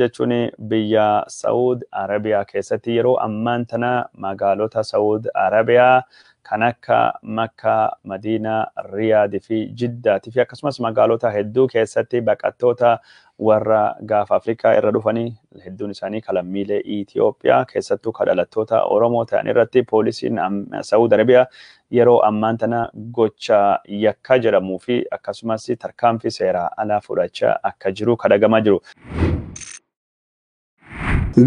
Jechuun biyya Saawud Arabiyaa keessatti yeroo ammaan tana magaalota Saawud Arabiyaa kan akka Makkaa, Madiinaa, Riyaadii fi Jiddaatii fi akkasumas magaalota hedduu keessatti baqattoota warra gaafa Afrikaa irra dhufanii hedduun isaanii kalammiilee Itoophiyaa keessattuu kan dhalattoota Oromoo ta'an irratti poolisiin Saawud Arabiyaa yeroo ammaan tana gocha yakka jedhamuu fi akkasumas tarkaanfii seeraa alaa fudhachaa akka jiru kadhagamaa jiru.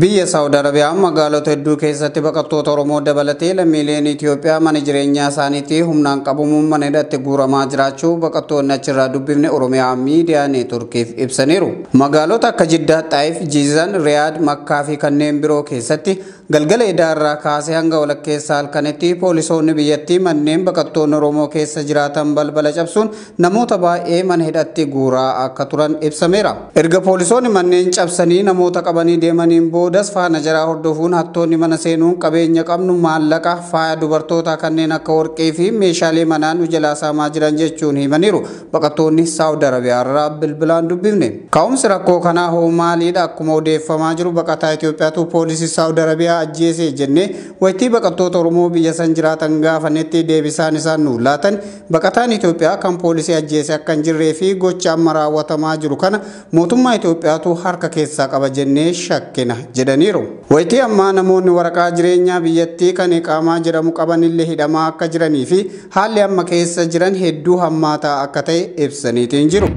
Biyya Saawud Arabiyaa magaalota hedduu keessatti baqattoota Oromoo dabalatee lammiileen Itoophiyaa mana jireenyaa isaaniitti humnaan qabamuun mana hidhatti guuramaa jiraachuu baqattoonni achirraa dubbifne Oromiyaa Miidiyaa Neetworkiif ibsaniiru. Magaalota akka Jiddaa, Xaayif, Jiizan, Riyaad, Makkaa fi kanneen biroo keessatti galgala idaarraa kaasee hanga walakkeessa halkanitti poolisoonni biyyattii manneen baqattoonni Oromoo keessa jiraatan balbala cabsuun namoota baay'ee mana hidhatti guuraa akka turan ibsameera. Erga poolisoonni manneen cabsanii namoota qabanii deemaniin boodas faana jaraa hordofuun hattoonni mana seenuun qabeenya qabnu maallaqa, faaya dubartootaa kanneen akka warqee fi meeshaalee manaa nu jalaa saamaa jiran jechuun himaniiru. Baqattoonni Saawud Arabiyaa irraa bilbilaan dubbifne. Ka'umsi rakkoo kanaa hoo maaliidha? Akkuma odeeffamaa jiru baqataa Itoophiyaatu poolisii Saawud Arabiyaa ajjeese jennee waytii baqattoota Oromoo biyya san jiraatan gaafannetti deebisaan isaan nuuf laatan baqataan Itoophiyaa kan poolisii ajjeese akka hin jirree fi gocha amma raawwatamaa jiru kana mootummaa Itoophiyaatu harka keessaa qaba jennee shakkina jedhaniiru. Waytii ammaa namoonni waraqaa jireenyaa biyyattii kan iqaamaa jedhamu qaban illee hidhamaa akka jiranii fi haalli amma keessa jiran hedduu hammaataa akka ta'e ibsaniitiin jiru.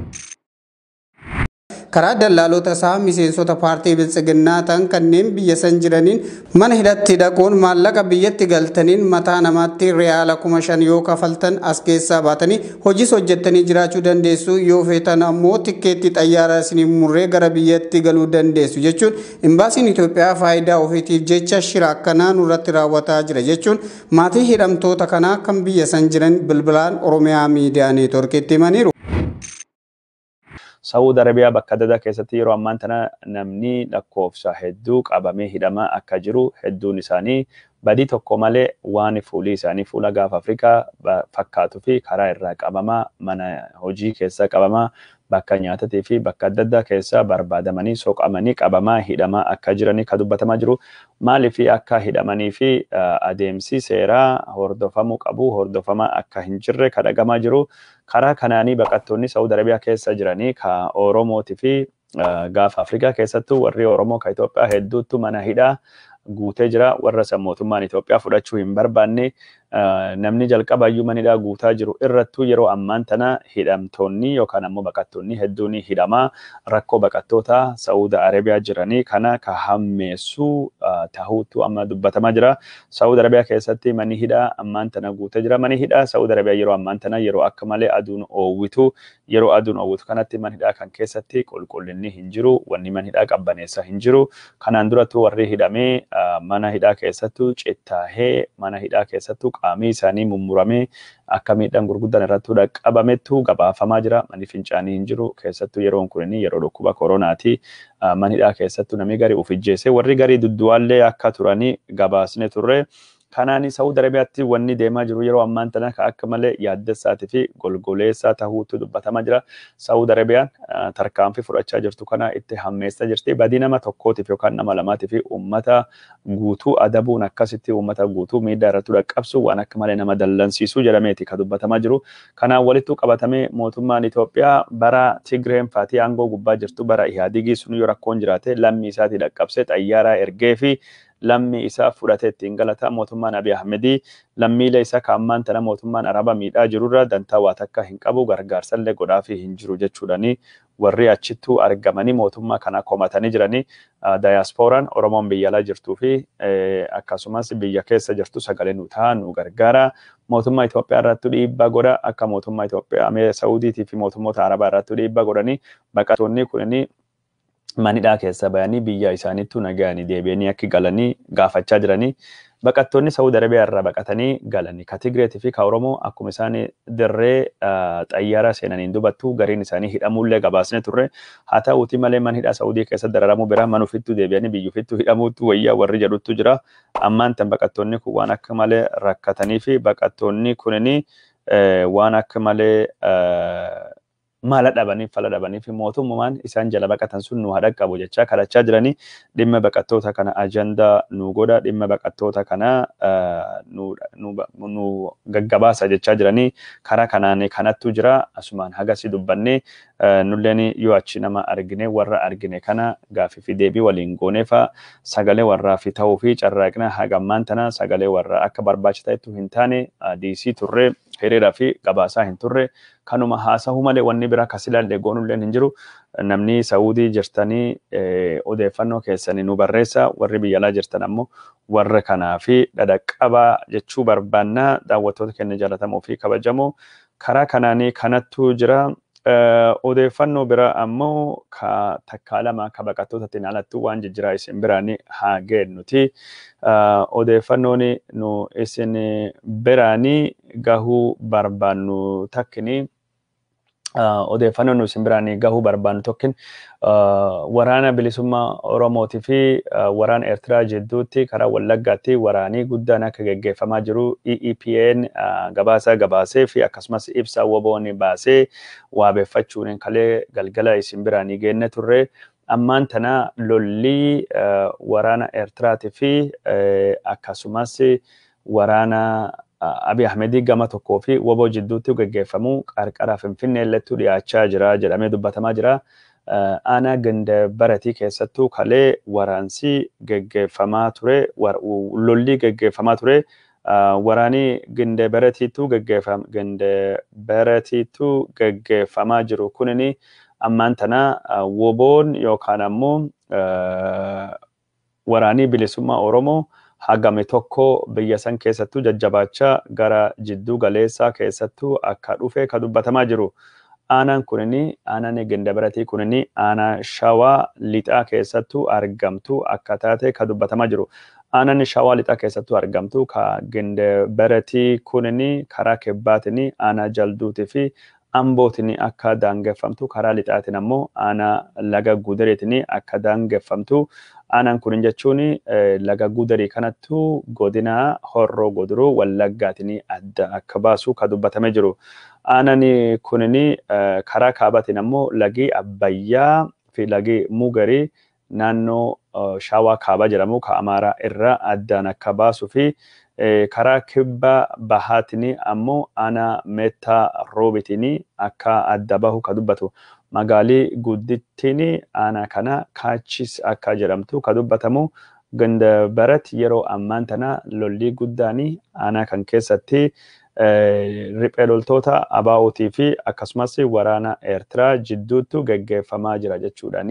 Karaa dallaalota isaa miseensota paartii Biltsiginnaa ta'an kanneen biyya san jiraniin mana hidhatti dhaquun maallaqa biyyatti galtaniin mataa namaatti riyaala 5,000 yoo kafaltan as keessaa baatanii hojiis hojjettanii jiraachuu dandeessu, yoo feetan ammoo tikkeetti xayyaaraa isinii murree gara biyyatti galuu dandeessu jechuun imbaasiin Itoophiyaa faayidaa ofiitiif jecha shira akkanaa nurratti raawwataa jira jechuun maatii hidhamtoota kanaa kan biyya san jiran bilbilaan Oromiyaa Miidiyaa Neetworkiitti himaniiru. Saawud Arabiyaa bakka adda addaa keessatti yeroo ammaan tana namni lakkoofsa hedduu qabamee hidhamaa akka jiru hedduun isaanii badii tokko malee waan fuulii isaanii fuula gaafa Afrikaa fakkaatuu fi karaa irraa qabamaa, mana hojii keessa qabamaa, bakka nyaatatii fi bakka adda addaa keessa barbaadamanii soqamanii qabamaa hidhamaa akka jiranii kan dubbatamaa jiru. Maaliif akka hidhamanii fi adeemsi seeraa hordofamuu qabu hordofamaa akka hin jirre kan dhagamaa jiru. Karaa kanaanii baqattoonni Saawud Arabiyaa keessa jiranii ka Oromootii fi gaafa Afrikaa keessattuu warri Oromoo ka Itoophiyaa hedduutu mana hidhaa guutee jira. Warra san mootummaan Itoophiyaa fudhachuu hin barbaanne namni jalqaba iyyuu mana hidhaa guutaa jiru irrattuu yeroo ammaan tana hidhamtoonni yookaan ammoo baqattoonni hedduun hidhamaa rakkoo baqattoota Saawud Arabiyaa jiranii kana ka hammeessuu tahuutu amma dubbatamaa jira. Saawud Arabiyaa keessatti manni hidhaa ammaan tana guutee jira. Manni hidhaa Saawud Arabiyaa yeroo ammaan tana yeroo akka malee aduun oowwitu, yeroo aduun oowwitu kanatti mana hidhaa kan keessatti qulqullinni hin jiru, wanni mana hidhaa qabbaneessa hin jiru. Kanaan durattuu warri hidhamee mana hidhaa keessattuu cittaahee mana hidhaa keessattuu qaamii isaanii mummuramee akka miidhaan gurguddaan irratti dhaqqabamettu gabaafamaa jira. Manni fincaanii hin jiru. Keessattuu yeroon kun yeroo dhukkuba koronaati. Mana hidhaa keessattuu namni garii of ijjeese warri garii dudduwaallee akka turanii gabaasne turre. Kanaan Saawud Arabiyaatti wanni deemaa jiru yeroo ammaan tana akka malee yaaddessaatii fi golgoleessaa tahuutu dubbatamaa jira. Saawud Arabiyaan tarkaanfii fudhachaa jirtu kana itti hammeessaa jirti. Badii nama tokkootiif yookaan nama lamaatiif uummata guutuu adabuun akkasitti uummata guutuu miidhaa irratti dhaqqabsu waan akka malee nama dallansiisuu jedhameeti kan dubbatamaa jiru. Kanaan walittuu qabatamee mootummaan Itoophiyaa bara Tigreen faatii aangoo gubbaa jirtu bara Ihaadigii sun yoo rakkoon jiraate lammii isaatii dhaqqabsee xayyaaraa ergee fi lammii isaa fudhatee ittiin galata. Mootummaan Abiy Ahmedii lammiilee isaa kan ammaan tana mootummaan Araba miidhaa jirurra dantaa waa takka hin qabu, gargaarsallee godhaafii hin jiru jechuudhani warri achittuu argamanii mootummaa kana komatanii jiranii. Daayaaspooraan Oromoon biyya alaa jirtuu fi akkasumas biyya keessa jirtu sagalee nu ta'a, nu gargaara. Mootummaa Itoophiyaa irratti dhiibbaa godha, akka mootummaa Itoophiyaa Saawudiitii fi mootummoota Arabaa irratti dhiibbaa godhanii baqattoonni kunniin manidhaa keessa bayanii biyya isaaniittuu nagayanii deebi'anii akka galanii gaafachaa jiranii. Baqattoonni Saawud Arabiyaa irraa baqatanii galanii ka Tigreetii fi ka Oromoo akkuma isaan dirree xayyaara seenaniin dubattu gariin isaanii hidhamuullee gabaasne turre. Haa ta'uuti malee mana hidhaa Saawudii keessa dararamuu biraa mana ofittuu deebi'anii biyya ofittuu hidhamuutu wayyaa warri jedhutu jira. Ammaan tan baqattoonni kun waan akka malee rakkatanii fi baqattoonni kunniin waan akka malee Mala dhabaniif fala dhabaniif mootummaan isaan jala baqatan sun nu haa qabu jechaa kadhachaa jiranii. Dhimma baqattoota kana ajandaa nu godha, dhimma baqattoota kana nu gaggabaasa jechaa jiranii. Karaa kanaan kanattu jira. Asumaan hagasi dubbannee nulleen yoo achi nama argine, warra argine kana gaafii fi deebii waliin gooneefa sagalee warraa fi ta'uu fi carraaqna. Hagammaan tana sagalee warra akka barbaachisaa hin taane diisii turre, hiriiraa fi gabaasaa hin turre, kanuma haasa'uu malee wanni biraa kasilaallee goonulleen hin jiru. Namni Saawudii jirtanii odeeffannoo keessanii nu barreessa, warri biyya alaa jirtan ammoo warra kanaa fi dhadhaqqabaa jechuu barbaannaa. Daawwattoota keenya jaallatamoo fi kabajamoo, karaa kanaanii kanattu jira. Odeeffannoo biraa ammoo ka takkaa lama ka baqattootaatiin alattuu waan jijjiraa isin biraanii haa geennuti. Odeeffannoon nu isin biraanii gahuu barbaannu takkini, odeeffannoon nu isin biraanii gahuu barbaannu tokkin, waraana bilisummaa Oromootii fi waraana Eertiraa jidduutti karaa Wallaggaatti waraanii guddaan akka geggeeffamaa jiru EEPN gabaasa gabaasee fi akkasumas ibsa WBO'n baasee waabeeffachuun kalee galgala isin biraanii geenne turre. Ammaan tana lolli waraana Eertiraatii fi akkasumas waraana Abiy Ahmedii gama tokkoo fi WBO jidduutti geggeeffamu qarqara Finfinnee illettuu dhiyaachaa jira jedhamee dubbatamaa jira. Aanaa Ganda Baratii keessattuu kalee waraansi geggeeffamaa ture, lolli geggeeffamaa ture. Waraanii Ganda Baratiitu geggeeffamaa jiru kunini ammaan tana WBO'n yookaan ammoo waraanii bilisummaa Oromoo hagame tokko biyya san keessattuu jajjabaachaa gara jidduu galeessaa keessattuu akka dhufe ka dubbatamaa jiru. Aanaan kunini, aanaan Ganda Baratii kunini, aanaa Shawaa Lixaa keessattuu argamtu akka taate ka dubbatamaa jiru. Aanaan Shawaa Lixaa keessattuu argamtu ka Ganda Baratii kunini karaa kibbaatiin aanaa Jalduutii fi Ambootiin akka daangeffamtu, karaa lixaatiin ammoo aanaa Laga Gudareetiin akka daangeffamtu. Aanaan kun jechuun Laga Gudarii kanattu godina Horroo Guduruu Wallaggaatiin adda akka baasu ka dubbatamee jiru. Aanaan kunini karaa kaabaatiin ammoo lagi Abbayyaa fi lagi Mugarii naannoo Shawaa Kaabaa jedhamu ka Amaaraa irraa addaan akka baasuu fi karaa kibba bahaatiin ammoo aanaa Meettaa Roobitiin akka adda bahu ka dubbatu. Magaalii guddittiin aanaa kana Kaachis akka jedhamtu ka dubbatamu. Ganda Barat yeroo ammaan tana lolli guddaan aanaa kan keessatti riphee loltoota ABO'tii fi akkasumas waraana Eertiraa jidduutti geggeeffamaa jira jechuudhaan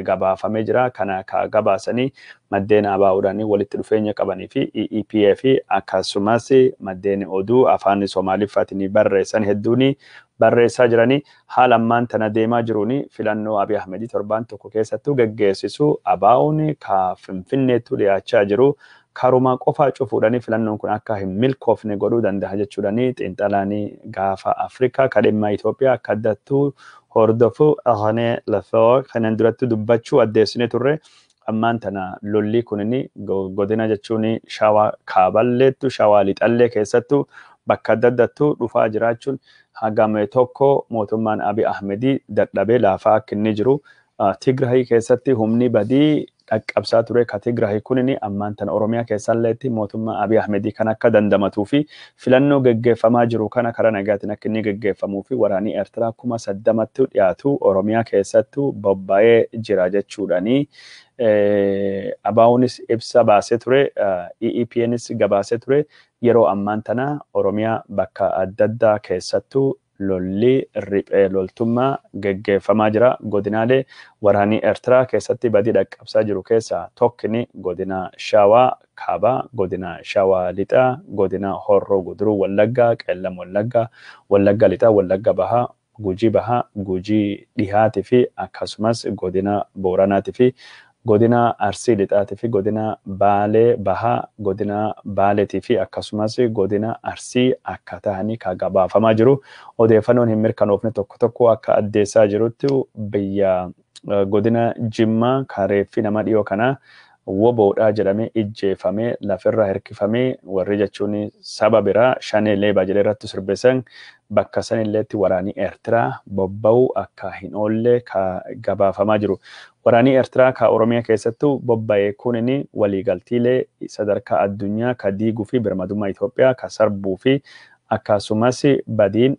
gabaafamee jira. Kana ka gabaasanii maddeen ABO'dhaan walitti dhufeenya qabanii fi EEPA fi akkasumas maddeen oduu afaan Somaaliffaatiin barreessan hedduun barreessaa jiranii. Haala ammaan tana deemaa jiruun filannoo Abiy Ahmedii torbaan tokko keessattuu geggeessisu ABO'n ka Finfinneettu dhiyaachaa jiru karuma qofaa cufuudhaan filannoon kun akka hin milkoofne godhuu danda'a jechuudhaan xiinxalaan Gaafa Afrikaa ka dhimma Itoophiyaa akka addattuu hordofu René Lafort kanan duratti dubbachuu addeessine turre. Ammaan tana lolli kunini godina jechuun Shawaa Kaaballeettu, Shawaa Lixallee keessattuu bakka adda addattuu dhufaa jiraachuun hagame tokko mootummaan Abiy Ahmedii dadhabee laafaa akka inni jiru. Tigraay keessatti humni badii dhaqqabsaa ture ka Tigraay kunini ammaan tana Oromiyaa keessalleetti mootummaa Abiy Ahmedii kan akka dandamatuu fi filannoo geggeeffamaa jiru kana karaa nagaatiin akka inni geggeeffamuu fi waraanii Eertiraa 30,000tti dhiyaatu Oromiyaa keessattuu bobba'ee jira jechuudhaani. ABO'nis ibsa baasee ture, EEPNs gabaasee ture. Yeroo ammaan tana Oromiyaa bakka adda addaa keessattuu lolli riphee loltummaa geggeeffamaa jira. Godinaalee waraanii Eertiraa keessatti badii dhaqqabsaa jiru keessaa tokkini godina Shawaa Kaabaa, godina Shawaa Lixaa, godina Horroo Guduruu Wallaggaa, Qeellam Wallaggaa, Wallagga Lixaa, Wallagga Bahaa, Gujii Bahaa, Gujii Dhihaatii fi akkasumas godina Booranaatii fi godina Arsii Lixaatii fi godina Baalee Bahaa, godina Baaleetii fi akkasumas godina Arsii akka ta'anii ka gabaafamaa jiru. Odeeffannoon hin mirkanoofne tokko tokko akka addeessaa jirutti biyya godina Jimmaa kareeffi nama dhiyoo kana woboodhaa jedhamee ijjeefamee lafirra hirkifamee, warri jechuun saba biraa shanee leebaa jedhee irratti sirbeessan, bakka sanilleetti waraanii Eertiraa bobba'uu akka hin oolle ka gabaafamaa jiru. Waraanii Eertiraa ka Oromiyaa keessattuu bobba'e kunini waliigaltiilee sadarkaa addunyaa ka diiguu fi birmadummaa Itoophiyaa ka sarbuu fi akkasumas badiin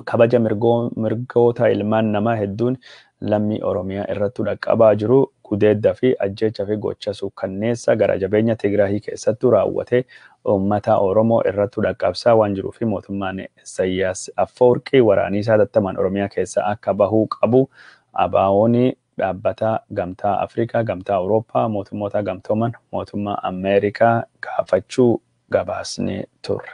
kabaja mirgoota ilmaan namaa hedduun lammii Oromiyaa irratti dhaqqabaa jiru, gudeedda fi ajjeecha fi gocha suukkanneessa gara jabeenya Tigraahii keessattuu raawwate uummata Oromoo irratti dhaqqabsaa waan jiruu fi mootummaan Isaayyaas Afeworqii waraanii isaa hatattamaan Oromiyaa keessa akka bahuu qabu ABO'n dhaabbata Gamtaa Afrikaa, Gamtaa Awurooppaa, mootummoota gamtooman, mootummaa Ameerikaa gaafachuu gabaasnee turre.